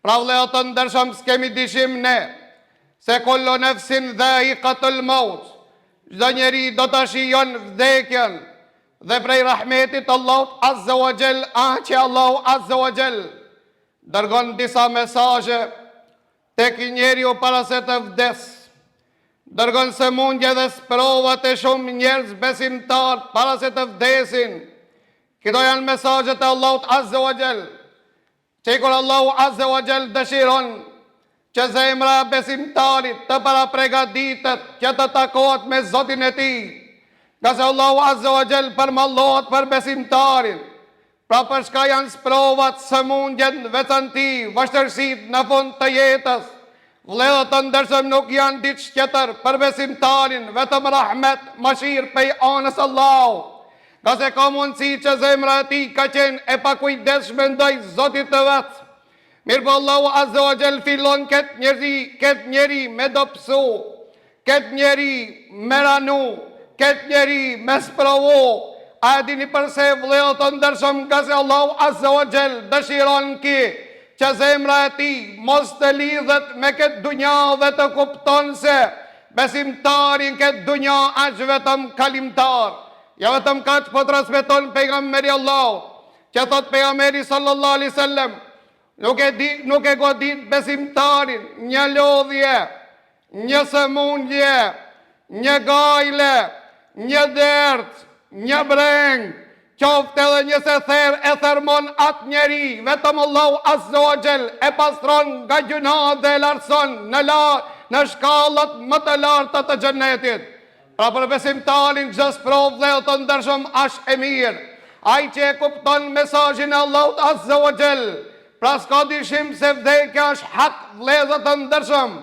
Pra vëllezër të ndershëm s'kemi dyshim ne se kullu nefsin dhaikatul maut, çdo njeri do ta shijon vdekjen dhe prej rahmetit të Allahut azza wa jall a që Allahu azza wa jall dërgon disa mesazhe tek njeriu para se të vdes. Dërgon sëmundje dhe sprova te shumë njerëz besimtarë para se të vdesin. Këto janë mesazhet e Allahut azza wa jall. Që kur Allahu azza wa jall dëshiron që zemra e besimtarit të parapregatitet që të takohet me Zotin e tij, ngase Allahu azza wa jall përmallohet për besimtarin. Pra për çka janë sprovat, sëmundjet në veçanti, vështirësitë në fund të jetës? Vëllezër të ndershëm nuk janë diç tjetër për besimtarin, vetëm rahmet, mëshirë prej anës Allahut. Ngase ka mundësi që zemra e tij ka qenë e pakujdesshme ndaj Zotit të vet. Mirëpo Allahu Azza wa Jall fillon këtë njeri, këtë njeri me dobësu, këtë njeri me ranu, këtë njeri me sprovu. A e dini përse vëllezër të ndershëm ngase Allahu Azza wa Jall dëshiron ki që zemra e tij mos të lidhet me këtë dunja dhe të kupton se besimtari në këtë dunja është vetëm kalimtar. Jo vetëm kaq po transmeton pejgamberi i Allahut, Që thot pejgamberi sallallahu alaihi wasallam, nuk e di, nuk e godit besimtarin një lodhje, një sëmundje, një gajle, një dert, një brengë, qoftë edhe një sether e thërmon atë njeri, vetëm Allahu Azza wa Jall e pastron nga gjynahet dhe e lartëson në la, në shkallët më të larta të xhennetit. Pra për besimtarin çdo sprovë vëllezër të ndershëm asht e mirë. Ai që e kupton mesazhin e Allahut Azza wa Jall, pra s'ka dyshim se vdekja është hak vëllezër të ndershëm.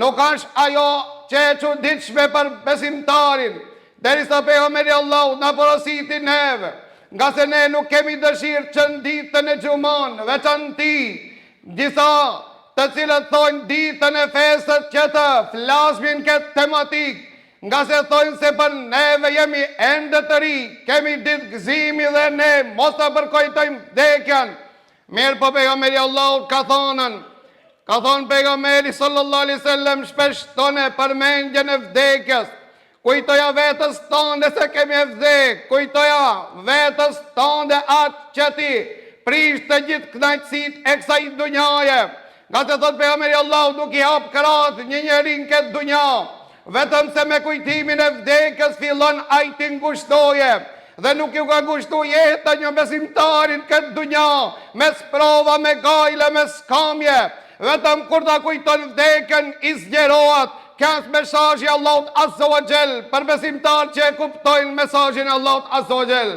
Nuk është ajo që e çuditshme për besimtarin, derisa pejgamberi i Allahut na porositi neve, ngase ne nuk kemi dëshirë që në ditën e xhuma në veçanti, disa të cilët thonë ditën e festës që të flasmin këtë tematikë, ngase thonë se për neve jemi ende të ri, kemi ditë gëzimi dhe ne mos ta përkujtojmë vdekjen. Mirëpo pejgamberi i Allahut ka thënë, ka thënë pejgamberi sallallahu alaihi wasallam shpeshtone përmendjen e vdekjes, Kujtoja vetes tënde se ke me vdek, kujtoja vetes tënde atë që t'i prish të gjithë kënaqësitë e kësaj dunjaje. Ngase thotë pejgamberi i Allahut nuk i hap krahët një njeri në këtë dunja, vetëm se me kujtimin e vdekjes fillon ai t'i ngushtoje. Dhe nuk ju ka ngushtu jeta një besimtari në këtë dunja, me sprova, me gajle, me skamje, vetëm kur ta kujton vdekjen i zgjerohet, Ky është mesazhi i Allahut Azza wa Jall për besimtarët që e kuptojnë mesazhin e Allahut Azza wa Jall.